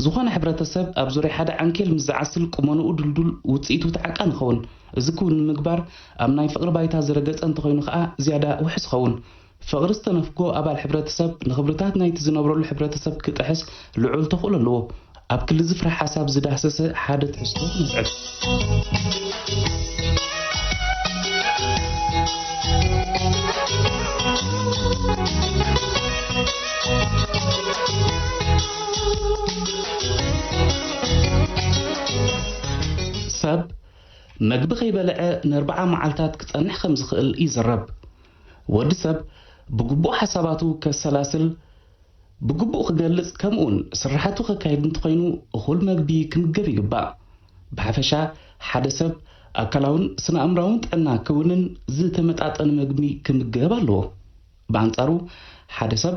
ዝኾነ ሕብረተሰብ ኣብ ዙርያ ሓደ ዓንኬል ምስ ዝዓስል፣ ቁመንኡ ድልዱል፣ ውጽኢቱ ተዓቃን ይኸውን። እዚ ክውን ንምግባር ኣብ ናይ ፍቕሪ ባይታ ዝረገጸ እንተኾይኑ ከኣ ዝያዳ ውሑስ ይኸውን። ፍቕሪ ዝተነፍጎ ኣባል ሕብረተሰብ ንኽብርታት ናይቲ ዝነብረሉ ሕብረተሰብ ክጥሕስ ልዑል ተኽእሎ ኣለዎ። ኣብ ክሊ እዚ ፍረ ሓሳብ ዝዳህሰሰ ሓደ ትሕዝቶ ክነስዕብ። ሰብ መግቢ ከይበልዐ ንኣርብዓ መዓልታት ክጸንሕ ከም ዝኽእል ይዝረብ። ወዲ ሰብ ብግቡእ ሓሳባቱ ከሰላስል፣ ብግቡእ ክገልጽ፣ ከምኡውን ስርሓቱ ከካይድ እንተኾይኑ፣ እኹል መግቢ ክምገብ ይግባእ። ብሓፈሻ፣ ሓደ ሰብ ኣካላውን ስነ-ኣእምራውን ጥዕና ክውንን ዝተመጣጠነ መግቢ ክምገብ ኣለዎ። ብኣንጻሩ፣ ሓደ ሰብ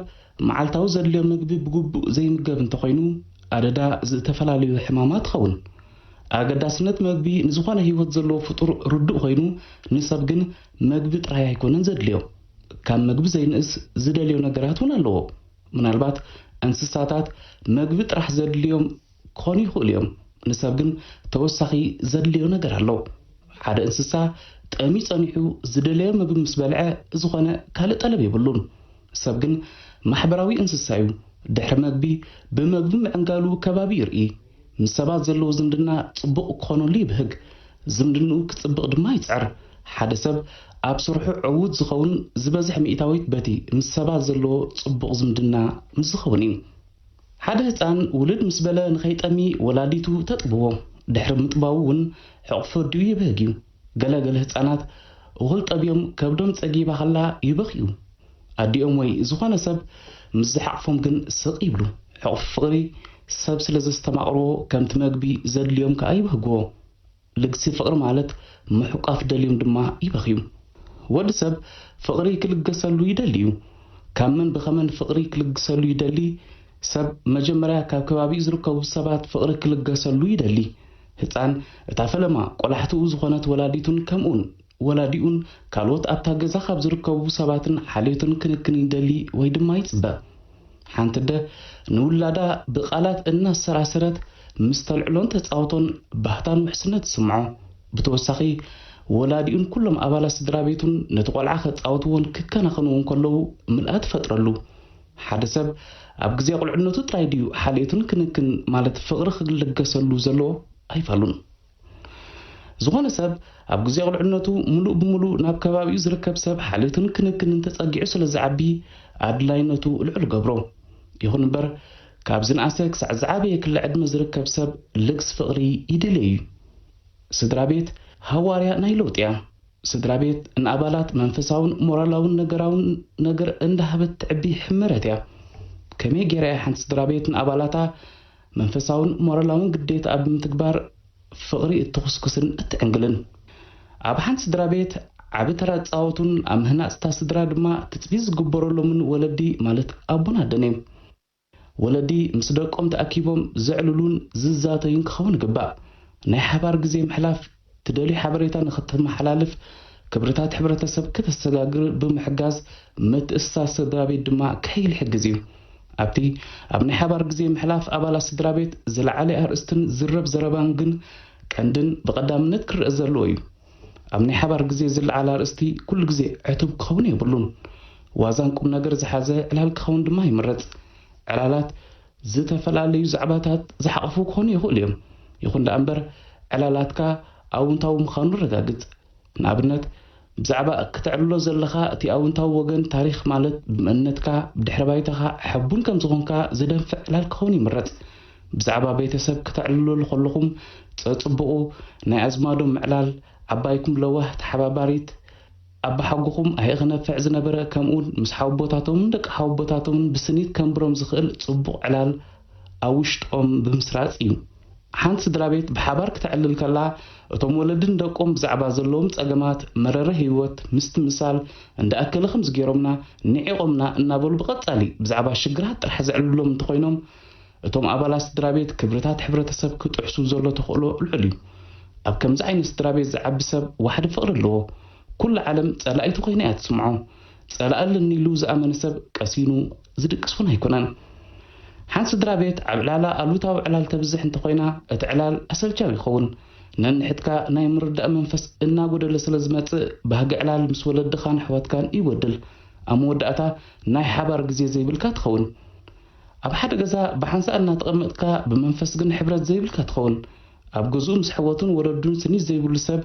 መዓልታዊ ዘድልዮ መግቢ ብግቡእ ዘይምገብ እንተኾይኑ፣ ኣደዳ ዝተፈላለዩ ሕማማት ይኸውን። ኣገዳስነት መግቢ ንዝኾነ ህይወት ዘለዎ ፍጡር ርዱእ ኮይኑ፣ ንሰብ ግን መግቢ ጥራይ ኣይኮነን ዘድልዮ። ካብ መግቢ ዘይንእስ ዝደልዮ ነገራት እውን ኣለዎ። ምናልባት እንስሳታት መግቢ ጥራሕ ዘድልዮም ክኾኑ ይኽእሉ እዮም። ንሰብ ግን ተወሳኺ ዘድልዮ ነገር ኣሎ። ሓደ እንስሳ ጠምዩ ጸኒሑ ዝደለዮ ምግቢ ምስ በልዐ፣ ዝኾነ ካልእ ጠለብ የብሉን። ሰብ ግን ማሕበራዊ እንስሳ እዩ። ድሕሪ መግቢ፣ ብመግቢ ምዕንጋሉ ከባቢ ይርኢ። ምስ ሰባት ዘለዎ ዝምድና ጽቡቕ ክኾነሉ ይብህግ። ዝምድንኡ ክጽብቕ ድማ ይጽዕር። ሓደ ሰብ ኣብ ስርሑ ዕዉት ዝኸውን ዝበዝሕ ሚእታዊት በቲ ምስ ሰባት ዘለዎ ጽቡቕ ዝምድና ምስ ዝኸውን እዩ። ሓደ ህጻን ውልድ ምስ በለ ንኸይጠሚ ወላዲቱ ተጥብዎ። ድሕሪ ምጥባዉ እውን ሕቑፊ ወዲኡ ይብህግ እዩ። ገለ ገለ ህጻናት እኹል ጠብዮም ከብዶም ጸጊባ ከላ ይበኽዩ። ኣዲኦም ወይ ዝኾነ ሰብ ምስ ዝሓቕፎም ግን ስቕ ይብሉ። ሕቑፊ ፍቕሪ ሰብ ስለ ዘስተማቕርዎ ከምቲ መግቢ ዘድልዮም ከኣ ይብህግዎ። ልግሲ ፍቕሪ ማለት ምሕቋፍ ደልዮም ድማ ይበኽዩ። ወዲ ሰብ ፍቕሪ ክልገሰሉ ይደሊ እዩ። ካብ መን ብኸመን ፍቕሪ ክልግሰሉ ይደሊ? ሰብ መጀመርያ ካብ ከባቢኡ ዝርከቡ ሰባት ፍቕሪ ክልገሰሉ ይደሊ። ህጻን እታ ፈለማ ቆላሕትኡ ዝኾነት ወላዲቱን ከምኡውን ወላዲኡን ካልኦት ኣብታ ገዛ ካብ ዝርከቡ ሰባትን ሓልዮትን ክንክን ይደሊ ወይ ድማ ይጽበ። ሓንቲ ኣደ ንውላዳ ብቓላት እናሰራሰረት ምስ ተልዕሎን ተጻውቶን ባህታን ውሕስነት ትስምዖ። ብተወሳኺ ወላዲኡን ኩሎም ኣባላት ስድራ ቤቱን ነቲ ቆልዓ ከጻውትዎን ክከናኸንዎን ከለዉ ምልኣት ትፈጥረሉ። ሓደ ሰብ ኣብ ግዜ ቁልዕነቱ ጥራይ ድዩ ሓልዮትን ክንክን ማለት ፍቕሪ ክልገሰሉ ዘለዎ? ኣይፋሉን። ዝኾነ ሰብ ኣብ ግዜ ቁልዕነቱ ምሉእ ብምሉእ ናብ ከባቢኡ ዝርከብ ሰብ ሓልዮትን ክንክንን ተጸጊዑ ስለ ዝዓቢ ኣድላይነቱ ልዑል ገብሮ። ይኹን እምበር ካብ ዝነኣሰ ክሳዕ ዝዓበየ ክሊ ዕድመ ዝርከብ ሰብ ልግስ ፍቕሪ ይደልዮ እዩ። ስድራ ቤት ሃዋርያ ናይ ለውጢ እያ። ስድራ ቤት ንኣባላት መንፈሳውን ሞራላውን ነገራውን ነገር እንዳሃበት ትዕቢ ሕመረት እያ። ከመይ ገይራ እያ ሓንቲ ስድራ ቤት ንኣባላታ መንፈሳውን ሞራላውን ግዴታኣ ብምትግባር ፍቕሪ እትኹስኩስን እትዕንግልን? ኣብ ሓንቲ ስድራ ቤት ዓቢ ተራ ዝጻወቱን ኣብ ምህናጽ እታ ስድራ ድማ ትጽቢት ዝግበረሎምን ወለዲ ማለት ኣቦን ኣደን እዮም። ወለዲ ምስ ደቆም ተኣኪቦም ዘዕልሉን ዝዛተዩን ክኸውን ይግባእ። ናይ ሓባር ግዜ ምሕላፍ፣ ትደልዩ ሓበሬታ ንኽትመሓላልፍ፣ ክብርታት ሕብረተሰብ ከተሰጋግር ብምሕጋዝ ምትእስሳር ስድራ ቤት ድማ ከይል ይሕግዝ እዩ። ኣብቲ ኣብ ናይ ሓባር ግዜ ምሕላፍ ኣባላት ስድራ ቤት ዝለዓለ ኣርእስትን ዝረብ ዘረባን ግን ቀንድን ብቐዳምነት ክረአ ዘለዎ እዩ። ኣብ ናይ ሓባር ግዜ ዝለዓል ኣርእስቲ ኩሉ ግዜ ዕቱብ ክኸውን የብሉን። ዋዛን ቁም ነገር ዝሓዘ ዕላል ክኸውን ድማ ይምረጽ። ዕላላት ዝተፈላለዩ ዛዕባታት ዝሓቑፉ ክኾኑ ይኽእሉ እዮም። ይኹን ደኣ እምበር፣ ዕላላትካ ኣውንታዊ ምዃኑ ረጋግጽ። ንኣብነት፣ ብዛዕባ ክተዕልሎ ዘለኻ እቲ ኣውንታዊ ወገን ታሪኽ ማለት ብመንነትካ፣ ብድሕረ ባይታኻ ሕቡን ከም ዝኾንካ ዘደንፍዕ ዕላል ክኸውን ይምረጽ። ብዛዕባ ቤተሰብ ክተዕልሎ ከለኹም ጸጽብቑ፣ ናይ ኣዝማዶም ምዕላል፣ ዓባይኩም ለዋህ ተሓባባሪት፣ ኣባሓጎኹም ኣይኽነፍዕ ዝነበረ ከምኡውን ምስ ሓወቦታቶምን ደቂ ሓወቦታቶምን ብስኒት ከንብሮም ዝኽእል ጽቡቕ ዕላል ኣብ ውሽጦም ብምስራጽ እዩ። ሓንቲ ስድራ ቤት ብሓባር ክተዕልል ከላ፣ እቶም ወለድን ደቆም ብዛዕባ ዘለዎም ጸገማት፣ መረረ ህይወት ምስትምሳል፣ እንዳ ኣከለ ከምዚ ገይሮምና፣ ንዒቖምና እናበሉ ብቐጻሊ ብዛዕባ ሽግራት ጥራሕ ዘዕልሉሎም እንተኾይኖም፣ እቶም ኣባላት ስድራ ቤት ክብርታት ሕብረተሰብ ክጥሕሱ ዘሎ ተኽእሎ ልዑል እዩ። ኣብ ከምዚ ዓይነት ስድራ ቤት ዝዓቢ ሰብ ዋሕዲ ፍቕሪ ኣለዎ። ኩሉ ዓለም ጸላኢቱ ኮይና እያ ትስምዖ። ጸላኢ ኣለኒ ኢሉ ዝኣመነ ሰብ ቀሲኑ ዝድቅስ እውን ኣይኮነን። ሓንቲ ስድራ ቤት ኣብ ዕላላ ኣሉታዊ ዕላል ተብዝሕ እንተኾይና፣ እቲ ዕላል ኣሰልቻዊ ይኸውን። ነንሕድካ ናይ ምርዳእ መንፈስ እናጎደለ ስለ ዝመጽእ፣ ባህጊ ዕላል ምስ ወለድኻን ኣሕዋትካን ይጎድል። ኣብ መወዳእታ ናይ ሓባር ግዜ ዘይብልካ ትኸውን። ኣብ ሓደ ገዛ ብሓንሳእ እናተቐመጥካ ብመንፈስ ግን ሕብረት ዘይብልካ ትኸውን። ኣብ ገዝኡ ምስ ሕወቱን ወለዱን ስኒት ዘይብሉ ሰብ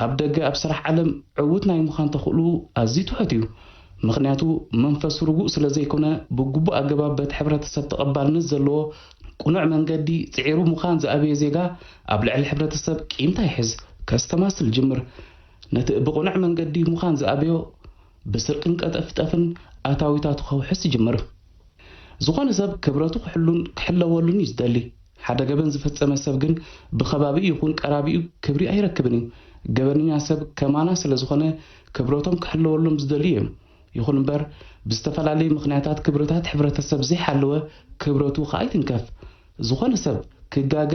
ኣብ ደገ ኣብ ስራሕ ዓለም ዕዉት ናይ ምዃን ተኽእሉ ኣዝዩ ትሑት እዩ። ምኽንያቱ መንፈሱ ርጉእ ስለ ዘይኮነ ብግቡእ ኣገባብ በቲ ሕብረተሰብ ተቐባልነት ዘለዎ ቅኑዕ መንገዲ ጽዒሩ ምዃን ዝኣበየ ዜጋ ኣብ ልዕሊ ሕብረተሰብ ቂምታ ይሕዝ፣ ከስተማስል ይጅምር። ነቲ ብቕኑዕ መንገዲ ምዃን ዝኣበዮ ብስርቅን ቀጠፍጠፍን ኣታዊታቱ ከውሕስ ይጅምር። ዝኾነ ሰብ ክብረቱ ክሕሉን ክሕለወሉን እዩ ዝደሊ። ሓደ ገበን ዝፈጸመ ሰብ ግን ብኸባቢኡ ይኹን ቀራቢኡ ክብሪ ኣይረክብን እዩ። ገበነኛ ሰብ ከማና ስለ ዝኾነ ክብረቶም ክሕለወሎም ዝደልዩ እዮም። ይኹን እምበር ብዝተፈላለዩ ምኽንያታት ክብርታት ሕብረተሰብ ዘይሓለወ ክብረቱ ከኣ ይትንከፍ። ዝኾነ ሰብ ክጋገ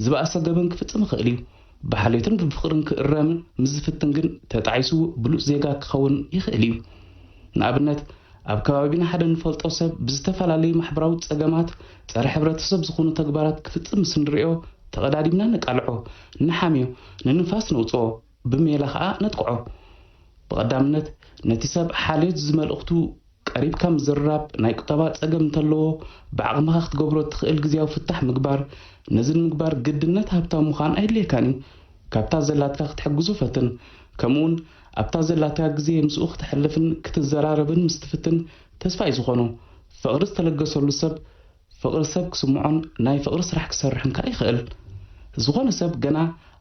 ዝበኣሰ ገበን ክፍጽም ይኽእል እዩ። ብሓልዮትን ብፍቕርን ክእረም ምስ ዝፍትን ግን ተጣዒሱ ብሉጽ ዜጋ ክኸውን ይኽእል እዩ። ንኣብነት ኣብ ከባቢና ሓደ ንፈልጦ ሰብ ብዝተፈላለዩ ማሕበራዊ ጸገማት ጸረ ሕብረተሰብ ዝኾኑ ተግባራት ክፍጽም ምስ ንርእዮ ተቐዳዲምና ነቃልዖ፣ ንሓምዮ፣ ንንፋስ ነውጽኦ፣ ብሜላ ኸኣ ነጥቅዖ። ብቐዳምነት ነቲ ሰብ ሓልዮት ዝመልእኽቱ ቀሪብካ ምዝርራብ፣ ናይ ቁጠባ ጸገም እንተለዎ ብዓቕምኻ ክትገብሮ እትኽእል ግዝያዊ ፍታሕ ምግባር፣ ነዚ ንምግባር ግድነት ሃብታም ምዃን ኣየድልየካን እዩ። ካብታ ዘላትካ ክትሕግዞ ፈትን። ከምኡውን ኣብታ ዘላትካ ግዜ ምስኡ ክተሕልፍን ክትዘራረብን ምስ ትፍትን ተስፋ እዩ ዝኾኖ። ፍቕሪ ዝተለገሰሉ ሰብ ፍቕሪ ሰብ ክስምዖን ናይ ፍቕሪ ስራሕ ክሰርሕን ከኣ ይኽእል። ዝኾነ ሰብ ገና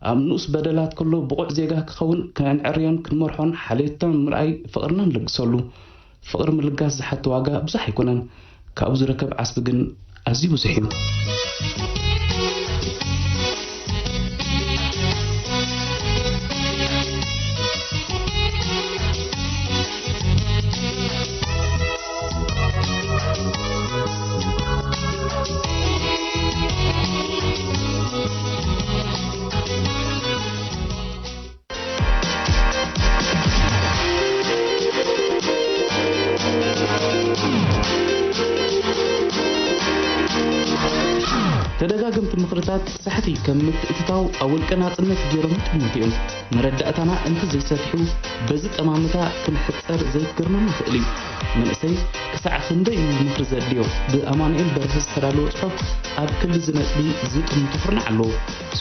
ኣብ ንኡስ በደላት ከሎ ብቑዕ ዜጋ ክኸውን ከነዕርዮን ክንመርሖን ሓልዮትና ምርኣይ ፍቕርና ንልግሰሉ። ፍቕሪ ምልጋስ ዝሓቶ ዋጋ ብዙሕ ኣይኮነን፣ ካብኡ ዝረከብ ዓስቢ ግን ኣዝዩ ብዙሕ እዩ። ተደጋገምቲ ምኽርታት ሳሕቲ ከም ምትእትታው ኣብ ውልቀ ናጽነት ገይሮም ይጥምቱ እዮም። መረዳእታና እንተዘይሰፊሑ በዚ ጠማምታ ክንሕጸር ዘይትገርመና ይኽእል እዩ። መንእሰይ ክሳዕ ክንደይ እዩ ምኽሪ ዘድልዮ? ብኣማኑኤል በርሀ ዝተዳለወ ጽሑፍ ኣብ ክሊ እዚ ነጥቢ ዝጥምቱ ኩርናዕ ኣለዎ።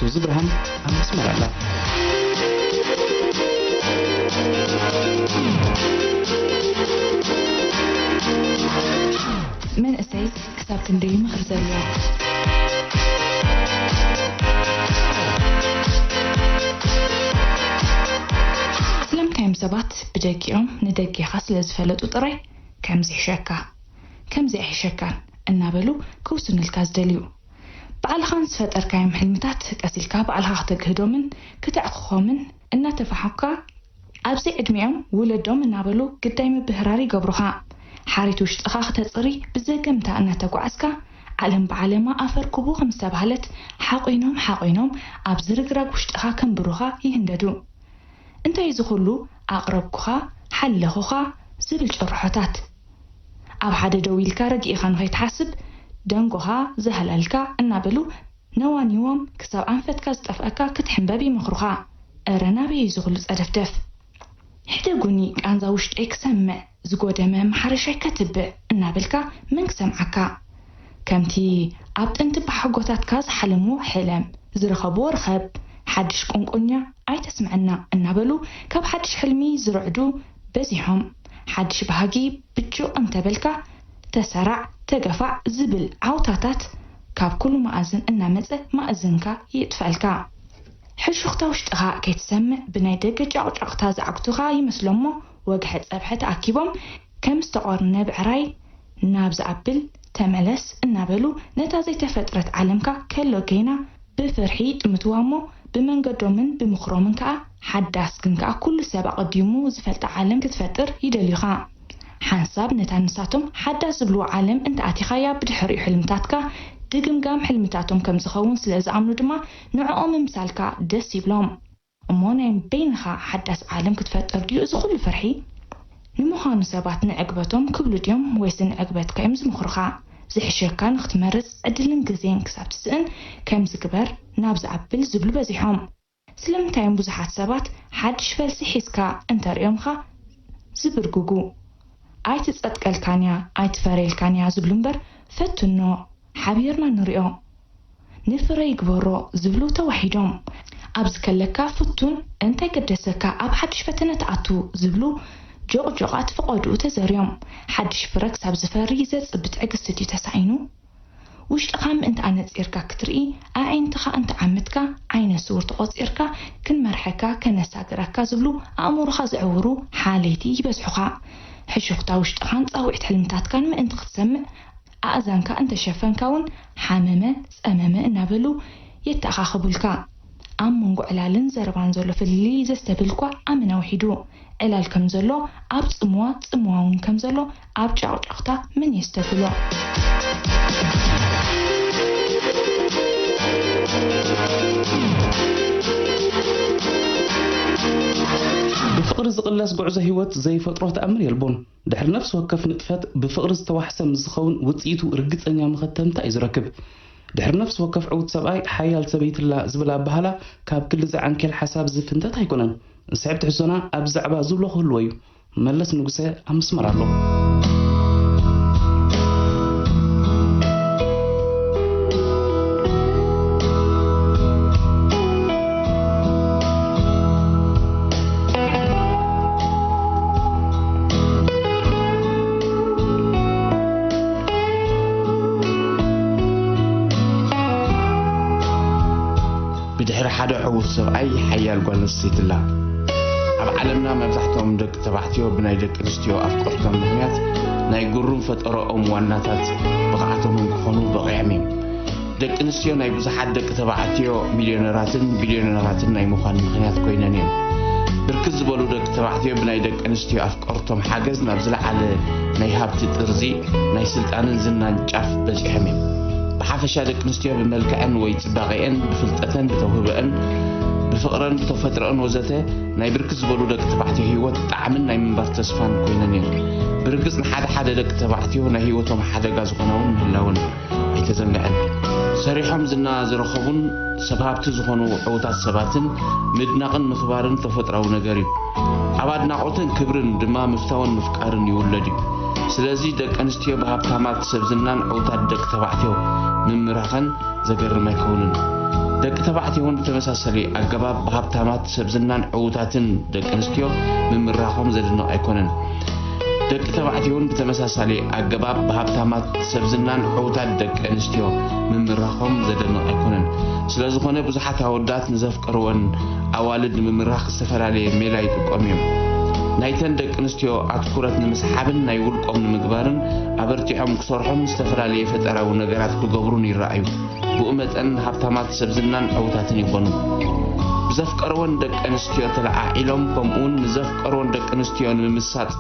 ሱዚ ብርሃን ኣብ መስመር ኣላ። መንእሰይ ክሳብ ክንደይ ምኽሪ ዘድልዮ? ስለምንታይ እዮም ሰባት ብደጊኦም ንደጊኻ ስለ ዝፈለጡ ጥራይ ከምዚ ይሕሸካ፣ ከምዚ ኣይሕሸካን እናበሉ ክውስኑልካ ዝደልዩ? ባዕልኻን ዝፈጠርካዮም ሕልምታት ቀስ ኢልካ ባዕልኻ ክተግህዶምን ክተዕኹኾምን እናተፋሓኩካ፣ ኣብዚ ዕድሚኦም ውለዶም እናበሉ ግዳይ ምብህራር ይገብሩኻ። ሓሪት ውሽጥኻ ክተጽሪ ብዘገምታ እናተጓዓዝካ፣ ዓለም ብዓለማ ኣፈር ኩቡ ከም ዝተባህለት ሓቒኖም ሓቒኖም ኣብ ዝርግራግ ውሽጥኻ ከንብሩኻ ይህንደዱ። እንታይ እዚ ኩሉ ኣቕረብኩኻ፣ ሓለኹኻ ዝብል ጭርሖታት? ኣብ ሓደ ደው ኢልካ ረጊእኻ ንኸይትሓስብ ደንጎኻ ዘህላልካ እናበሉ ነዋኒዎም ክሳብ ኣንፈትካ ዝጠፍኣካ ክትሕንበብ ይመኽሩኻ። እረ ናበይ እዚ ኩሉ ጸደፍደፍ? ሕደጉኒ ቃንዛ ውሽጠይ ክሰምዕ፣ ዝጎደመ ማሕረሻይ ከትብዕ እናበልካ መን ክሰምዓካ? ከምቲ ኣብ ጥንቲ ብሓጎታትካ ዝሓለምዎ ሕለም፣ ዝረኸብዎ ርኸብ፣ ሓድሽ ቁንቁኛ ኣይተስምዐና እናበሉ ካብ ሓድሽ ሕልሚ ዝርዕዱ በዚሖም። ሓድሽ ባህጊ ብጩቕ እንተበልካ፣ ተሰራዕ፣ ተገፋዕ ዝብል ዓውታታት ካብ ኩሉ መኣዝን እናመጸ መኣዝንካ ይጥፍኣልካ። ሕሹኽታ ውሽጥኻ ከይትሰምዕ ብናይ ደገ ጫቑጫቑታ ዝዓግቱኻ ይመስሎሞ፣ ወግሐ ጸብሐ ተኣኪቦም ከም ዝተቖርነ ብዕራይ ናብ ዝኣብል ተመለስ እናበሉ ነታ ዘይተፈጥረት ዓለምካ ከሎ ገይና ብፍርሒ ይጥምትዋ እሞ፣ ብመንገዶምን ብምኽሮምን ከኣ ሓዳስ ግን ከኣ ኩሉ ሰብ ኣቐዲሙ ዝፈልጣ ዓለም ክትፈጥር ይደልዩኻ። ሓንሳብ ነታ ንሳቶም ሓዳስ ዝብልዋ ዓለም እንተ ኣቲኻያ፣ ብድሕሪኡ ሕልምታትካ ድግምጋም ሕልምታቶም ከም ዝኸውን ስለ ዝኣምኑ ድማ ንዕኦም ምምሳልካ ደስ ይብሎም። እሞ ናይ በይንኻ ሓዳስ ዓለም ክትፈጥር ድዩ እዚ ኩሉ ፍርሒ? ንምዃኑ ሰባት ንዕግበቶም ክብሉ ድዮም ወይስ ንዕግበትካ እዮም ዝምኽሩኻ? ዝሕሸካ ንኽትመርጽ ዕድልን ግዜን ክሳብ ትስእን ከምዚ ግበር ናብ ዝኣብል ዝብሉ በዚሖም። ስለምንታይ እዮም ብዙሓት ሰባት ሓድሽ ፈልሲ ሒዝካ እንተርእዮምኻ ዝብርግጉ? ኣይትጸድቀልካን እያ ኣይትፈርየልካን እያ ዝብሉ እምበር ፈትኖ ሓቢርና ንሪኦ። ንፍረ ይግበሮ ዝብሉ ተዋሒዶም። ኣብዚ ከለካ ፍቱን እንታይ ገደሰካ ኣብ ሓድሽ ፈተነ ትኣቱ ዝብሉ ጆቕጆቓት ፈቐድኡ ተዘርዮም። ሓድሽ ፍረ ክሳብ ዝፈሪ ዘጽቢ ትዕግስቲ ድዩ ተሳኢኑ? ውሽጥኻ ምእንቲ ኣነጺርካ ክትርኢ ኣዒንትኻ እንተዓምትካ ዓይነ ስውር ተቖጺርካ ክንመርሐካ ከነሳግረካ ዝብሉ ኣእምሮኻ ዘዕውሩ ሓለይቲ ይበዝሑኻ። ሕሹኽታ ውሽጥኻን ጻውዒት ሕልምታትካን ምእንቲ ክትሰምዕ ኣእዛንካ እንተሸፈንካ እውን ሓመመ ጸመመ እናበሉ የተኣኻኽቡልካ። ኣብ መንጎ ዕላልን ዘረባን ዘሎ ፍልልይ ዘስተብህል እኳ ኣመና ውሒዱ። ዕላል ከም ዘሎ ኣብ ጽምዋ፣ ጽምዋ እውን ከም ዘሎ ኣብ ጫቕጫቕታ መን የስተብህሎ? ብፍቕሪ ዝቕለስ ጉዕዞ ህይወት ዘይፈጥሮ ተኣምር የልቦን። ድሕሪ ነፍሲ ወከፍ ንጥፈት ብፍቕሪ ዝተዋሕሰ ምስ ዝኸውን ውጽኢቱ ርግጸኛ መኸተምታ እዩ ዝረክብ። ድሕሪ ነፍሲ ወከፍ ዕዉት ሰብኣይ ሓያል ሰበይትላ ዝብል ኣበሃላ ካብ ክልዚ ዓንኬል ሓሳብ ዝፍንተት ኣይኮነን። ስሕብ ትሕዝቶና ኣብዚ ዛዕባ ዝብሎ ክህልዎ እዩ። መለስ ንጉሰ ኣብ ምስመር ኣሎ። ብድሕሪ ሓደ ዕዉት ሰብኣይ ሓያል ጓል ኣንስተይቲ ኣላ። ኣብ ዓለምና መብዛሕትኦም ደቂ ተባዕትዮ ብናይ ደቂ ኣንስትዮ ኣፍቀርቶም ምኽንያት ናይ ግሩም ፈጠረኦም ዋናታት ብቕዓቶም ክኾኑ በቒዖም እዮም። ደቂ ኣንስትዮ ናይ ብዙሓት ደቂ ተባዕትዮ ሚልዮነራትን ቢልዮነራትን ናይ ምዃን ምኽንያት ኮይነን እየን። ብርክት ዝበሉ ደቂ ተባዕትዮ ብናይ ደቂ ኣንስትዮ ኣፍቀርቶም ሓገዝ ናብ ዝለዓለ ናይ ሃብቲ ጥርዚ፣ ናይ ስልጣንን ዝናን ጫፍ በጺሖም እዮም። ብሓፈሻ ደቂ ኣንስትዮ ብመልክዐን ወይ ጽባቐኤን፣ ብፍልጠተን፣ ብተውህበአን፣ ብፍቕረን፣ ብተፈጥሮአን ወዘተ ናይ ብርክት ዝበሉ ደቂ ተባዕትዮ ህይወት ጣዕምን ናይ ምንባር ተስፋን ኮይነን እየን። ብርግጽ ንሓደ ሓደ ደቂ ተባዕትዮ ናይ ህይወቶም ሓደጋ ዝኾነ እውን ምህላውን ኣይተዘንግዐን። ሰሪሖም ዝና ዝረኸቡን ሰብ ሃብቲ ዝኾኑ ዕዉታት ሰባትን ምድናቕን ምኽባርን ተፈጥራዊ ነገር እዩ። ኣብ ኣድናቖትን ክብርን ድማ ምፍታውን ምፍቃርን ይውለድ እዩ። ስለዚ ደቂ ኣንስትዮ ብሃብታማት ሰብ ዝናን ዕዉታት ደቂ ተባዕትዮ ምምራኸን ዘገርም ኣይከውንን። ደቂ ተባዕትዮ እውን ብተመሳሳሊ ኣገባብ ብሃብታማት ሰብ ዝናን ዕዉታትን ደቂ ኣንስትዮ ምምራኾም ዘድንቕ ኣይኮነን። ደቂ ተባዕትዮ እውን ብተመሳሳሊ ኣገባብ ብሃብታማት ሰብ ዝናን ዕዉታት ደቂ ኣንስትዮ ምምራኾም ዘደንቕ ኣይኮነን። ስለዝኾነ ብዙሓት ኣወዳት ንዘፍቀርወን ኣዋልድ ንምምራኽ ዝተፈላለየ ሜላ ይጥቀሙ እዮም። ናይተን ደቂ ኣንስትዮ ኣትኩረት ንምስሓብን ናይ ውልቆም ንምግባርን ኣበርቲዖም ክሰርሑን ዝተፈላለየ ፈጠራዊ ነገራት ክገብሩን ይረኣዩ። ብኡ መጠን ሃብታማት ሰብ ዝናን ዕዉታትን ይኾኑ። ብዘፍቀርወን ደቂ ኣንስትዮ ተለዓዒሎም ከምኡውን ንዘፍቀርወን ደቂ ኣንስትዮ ንምምሳጥ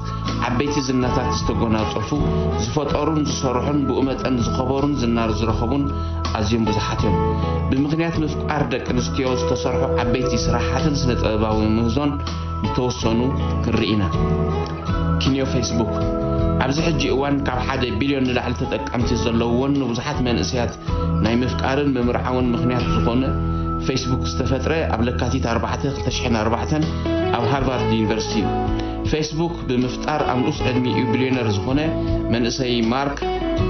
ዓበይቲ ዝናታት ዝተጎናጸፉ፣ ዝፈጠሩን ዝሰርሑን ብኡ መጠን ዝኸበሩን ዝናር ዝረኸቡን ኣዝዮም ብዙሓት እዮም። ብምኽንያት ምፍቃር ደቂ ኣንስትዮ ዝተሰርሑ ዓበይቲ ስራሓትን ስነ ጥበባዊ ምህዞን ዝተወሰኑ ክንርኢ ኢና። ኪንዮ ፌስቡክ ኣብዚ ሕጂ እዋን ካብ ሓደ ቢልዮን ንላዕሊ ተጠቀምቲ ዘለውዎን ንብዙሓት መንእሰያት ናይ ምፍቃርን ምምርዓውን ምኽንያት ዝኾነ ፌስቡክ ዝተፈጥረ ኣብ ለካቲት ኣርባዕተ ክልተ ሽሕን ኣርባዕተን ኣብ ሃርቫርድ ዩኒቨርሲቲ እዩ። ፌስቡክ ብምፍጣር ኣብ ንኡስ ዕድሚኡ ቢልዮነር ዝኾነ መንእሰይ ማርክ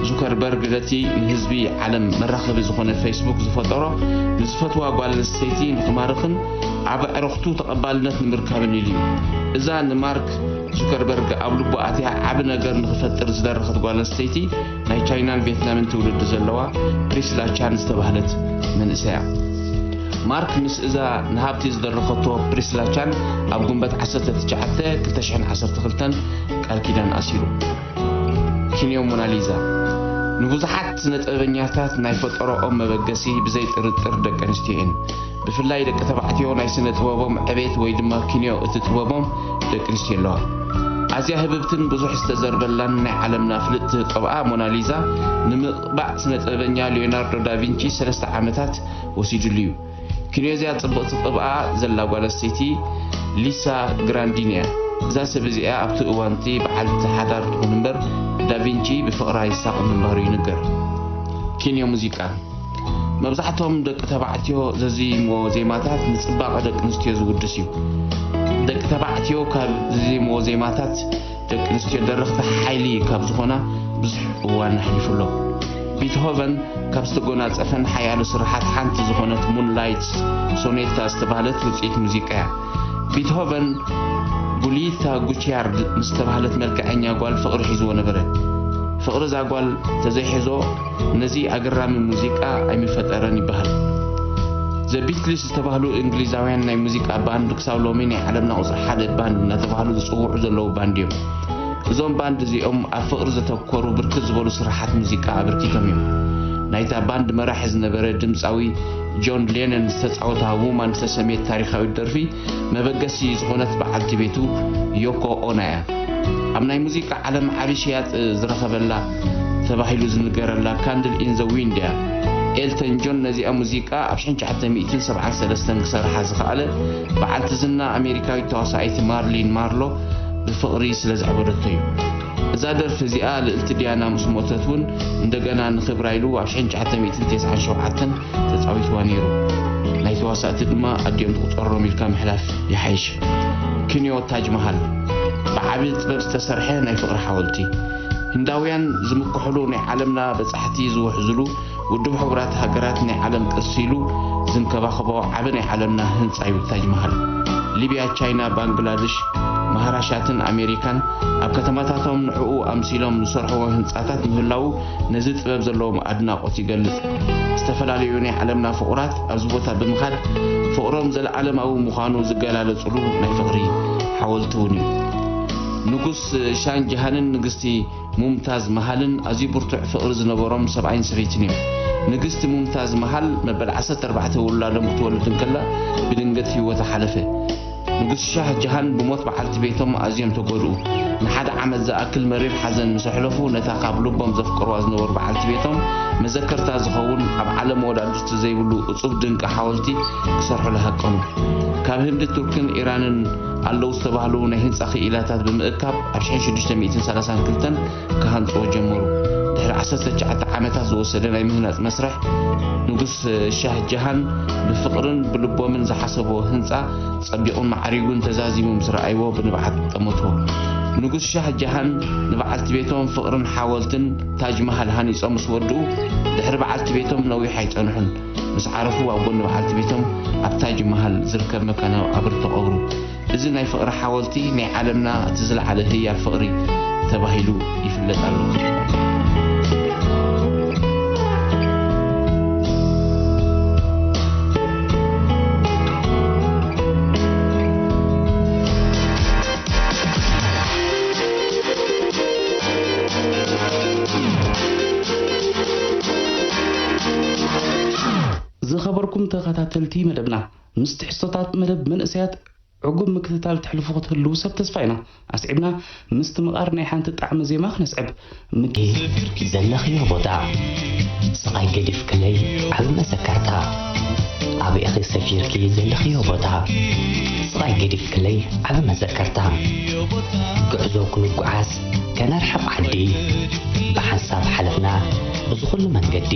ዙከርበርግ ነቲ ንህዝቢ ዓለም መራኸቢ ዝኾነ ፌስቡክ ዝፈጠሮ ንዝፈትዋ ጓል ኣንስተይቲ ንክማርኽን ኣብ ኣዕሩኽቱ ተቐባልነት ንምርካብን ኢሉ እዩ። እዛ ንማርክ ዙከርበርግ ኣብ ልቡ ኣትያ ዓቢ ነገር ንኽፈጥር ዝደረኸት ጓል ኣንስተይቲ ናይ ቻይናን ቬትናምን ትውልዲ ዘለዋ ፕሪስላ ቻን ዝተባህለት መንእሰይ እያ። ማርክ ምስ እዛ ንሃብቲ ዝደረኸቶ ፕሪስላ ቻን ኣብ ጉንበት ዓሰርተ ትሽዓተ ክልተ ሽሕን ዓሰርተ ክልተን ቃል ኪዳን ኣሲሩ። ኪንዮ ሞናሊዛ ንብዙሓት ስነ ጥበበኛታት ናይ ፈጠረኦም መበገሲ ብዘይ ጥርጥር ደቂ ኣንስትዮ እየን። ብፍላይ ደቂ ተባዕትዮ ናይ ስነ ጥበቦም ዕቤት ወይ ድማ ኪንዮ እቲ ጥበቦም ደቂ ኣንስትዮ ኣለዋ። ኣዝያ ህብብትን ብዙሕ ዝተዘርበላን ናይ ዓለምና ፍልጥቲ ቅብኣ ሞናሊዛ ንምቕባእ ስነ ጥበበኛ ሊዮናርዶ ዳቪንቺ ሰለስተ ዓመታት ወሲድሉ እዩ። ኪንዮ እዚኣ ጽብቕቲ ቅብኣ ዘላ ጓል ኣንስተይቲ ሊሳ ግራንዲን እያ። እዛ ሰብ እዚኣ ኣብቲ እዋንቲ በዓልቲ ሓዳር ትኹን እምበር ዳቪንቺ ብፍቕራ ይሳቐ ምንባሩ ይንገር። ኪንዮ ሙዚቃ። መብዛሕትኦም ደቂ ተባዕትዮ ዘዝይምዎ ዜማታት ንጽባቐ ደቂ ኣንስትዮ ዝውድስ እዩ። ደቂ ተባዕትዮ ካብ ዝዝይምዎ ዜማታት ደቂ ኣንስትዮ ደረኽቲ ሓይሊ ካብ ዝኾና ብዙሕ እዋን ኣሕሊፉ ኣሎ። ቢትሆቨን ካብ ዝተጎናጸፈን ሓያሎ ስርሓት ሓንቲ ዝኾነት ሙንላይት ሶኔታ ዝተባህለት ውጽኢት ሙዚቃ እያ። ቢትሆቨን ጉሊታ ጉቺያርድ ምስ ተባህለት መልክዐኛ ጓል ፍቕሪ ሒዝዎ ነበረ። ፍቕሪ እዛ ጓል ተዘይሕዞ ነዚ ኣገራሚ ሙዚቃ ኣይምፈጠረን ይበሃል። ዘ ቢትልስ ዝተባህሉ እንግሊዛውያን ናይ ሙዚቃ ባንድ ክሳብ ሎሚ ናይ ዓለምና ቁፅሪ ሓደ ባንድ እናተባህሉ ዝፅውዑ ዘለዉ ባንድ እዮም። እዞም ባንድ እዚኦም ኣብ ፍቕሪ ዘተኮሩ ብርክት ዝበሉ ስርሓት ሙዚቃ ኣበርኪቶም እዮም። ናይታ ባንድ መራሒ ዝነበረ ድምፃዊ ጆን ሌነን ዝተፃወታ ውማን ዝተሰምየት ታሪኻዊት ደርፊ መበገሲ ዝኾነት በዓልቲ ቤቱ ዮኮ ኦና እያ። ኣብ ናይ ሙዚቃ ዓለም ዓቢ ሽያጥ ዝረኸበላ ተባሂሉ ዝንገረላ ካንድል ኢን ዘ ዊንድ እያ። ኤልተን ጆን ነዚኣ ሙዚቃ ኣብ ሽሕን ትሽዓተ ሚእትን ሰብዓን ሰለስተን ክሰርሓ ዝኸኣለ በዓልቲ ዝና ኣሜሪካዊት ተዋሳኢት ማርሊን ማርሎ ብፍቕሪ ስለ ዘዕበደቶ እዩ። እዛ ደርፊ እዚኣ ልእልቲ ዲያና ምስ ሞተት እውን እንደገና ንኽብራ ኢሉ ኣብ ሽሕን ትሽዓተ ሚእትን ተስዓን ሸውዓተን ተጻዊትዋ ነይሩ። ናይ ተዋሳእቲ ድማ ኣዲኦም ትቑጸሮም ኢልካ ምሕላፍ ይሓይሽ። ኪንዮ ታጅ መሃል ብዓቢ ጥበብ ዝተሰርሐ ናይ ፍቕሪ ሓወልቲ። ህንዳውያን ዝምክሕሉ ናይ ዓለምና በጻሕቲ ዝውሕዝሉ ውድብ ሕቡራት ሃገራት ናይ ዓለም ቅርሲ ኢሉ ዝንከባኸቦ ዓቢ ናይ ዓለምና ህንጻ እዩ ታጅ መሃል። ሊብያ፣ ቻይና፣ ባንግላድሽ፣ ማሃራሻትን ኣሜሪካን ኣብ ከተማታቶም ንዕኡ ኣምሲሎም ዝሰርሕዎ ህንጻታት ምህላዉ ነዚ ጥበብ ዘለዎም ኣድናቖት ይገልጽ። ዝተፈላለዩ ናይ ዓለምና ፍቑራት ኣብዚ ቦታ ብምኻድ ፍቕሮም ዘለኣለማዊ ምዃኑ ዝገላለጽሉ ናይ ፍቕሪ ሓወልቲ እውን እዩ። ንጉስ ሻን ጀሃንን ንግስቲ ሙምታዝ መሃልን ኣዝዩ ብርቱዕ ፍቕሪ ዝነበሮም ሰብኣይን ሰበይትን እዮም። ንግስቲ ሙምታዝ መሃል መበል ዓሰርተ ኣርባዕተ ውላዶም ክትወልድ እንከላ ብድንገት ህይወታ ሓለፈ። ንጉስ ሻህ ጀሃን ብሞት በዓልቲ ቤቶም ኣዝዮም ተጎድኡ። ንሓደ ዓመት ዝኣክል መሪር ሓዘን ምስ ኣሕለፉ፣ ነታ ካብ ልቦም ዘፍቅርዋ ዝነበሩ በዓልቲ ቤቶም መዘከርታ ዝኸውን ኣብ ዓለም መወዳድርቲ ዘይብሉ እጹብ ድንቂ ሓወልቲ ክሰርሑሉ ሃቀኑ። ካብ ህንዲ፣ ቱርክን ኢራንን ኣለዉ ዝተባህሉ ናይ ህንጻ ክኢላታት ብምእካብ ኣብ ሽሕን ሽዱሽተ ሚእትን ሰላሳን ክልተን ክሃንጽዎ ጀመሩ። ድሕሪ ዓሰርተ ትሽዓተ ዓመታት ዝወሰደ ናይ ምህናጽ መስርሕ፣ ንጉስ ሻህ ጀሃን ብፍቕርን ብልቦምን ዝሓሰብዎ ህንጻ ጸቢቑን ማዕሪጉን ተዛዚሙ ምስ ረኣይዎ ብንብዓት ጠመትዎ። ንጉስ ሻህ ጀሃን ንበዓልቲ ቤቶም ፍቕርን ሓወልትን ታጅ መሃል ሃኒጾም ምስ ወድኡ፣ ድሕሪ በዓልቲ ቤቶም ነዊሕ ኣይጸንሑን። ምስ ዓረፉ ኣብ ጎኒ በዓልቲ ቤቶም ኣብ ታጅ መሃል ዝርከብ መካናዊ ቀብሪ ተቐብሩ። እዚ ናይ ፍቕሪ ሓወልቲ ናይ ዓለምና እቲ ዝለዓለ ህያብ ፍቕሪ ተባሂሉ ይፍለጥ ኣሎ። ዝኸበርኩም ተኸታተልቲ መደብና፣ ምስ ትሕዝቶታት መደብ መንእሰያት ዕጉብ ምክትታል ተሕልፉ ክትህልዉ ሰብ ተስፋ ኢና። ኣስዒብና ምስቲ ምቓር ናይ ሓንቲ ጣዕመ ዜማ ክነስዕብ። ምክ- ዘለኽዮ ቦታ ስቓይ ገዲፍክለይ ዓቢ መዘከርታ። ኣበይ ኢኺ ሰፊርኪ ዘለኽዮ ቦታ ስቓይ ገዲፍክለይ ዓቢ መዘከርታ። ጉዕዞ ክንጓዓዝ ከነርሕቕ ዓዲ ብሓንሳብ ሓለፍና እዚ ኩሉ መንገዲ።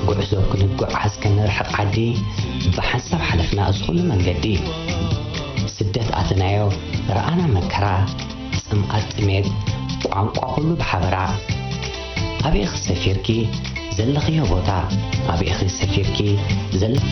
ጉዕዞ ክንጓዓዝ ከነርሕቕ ዓዲ ብሓንሳብ ሓለፍና እዚ ኩሉ መንገዲ። ስደት ኣተናዮ ረኣና መከራ፣ ጽምኣት ጥሜት፣ ቋንቋ ኩሉ ብሓበራ። ኣበይ ኢኺ ሰፊርኪ ዘለኽዮ ቦታ፣ ኣበይ ኢኺ ሰፊርኪ ዘለ-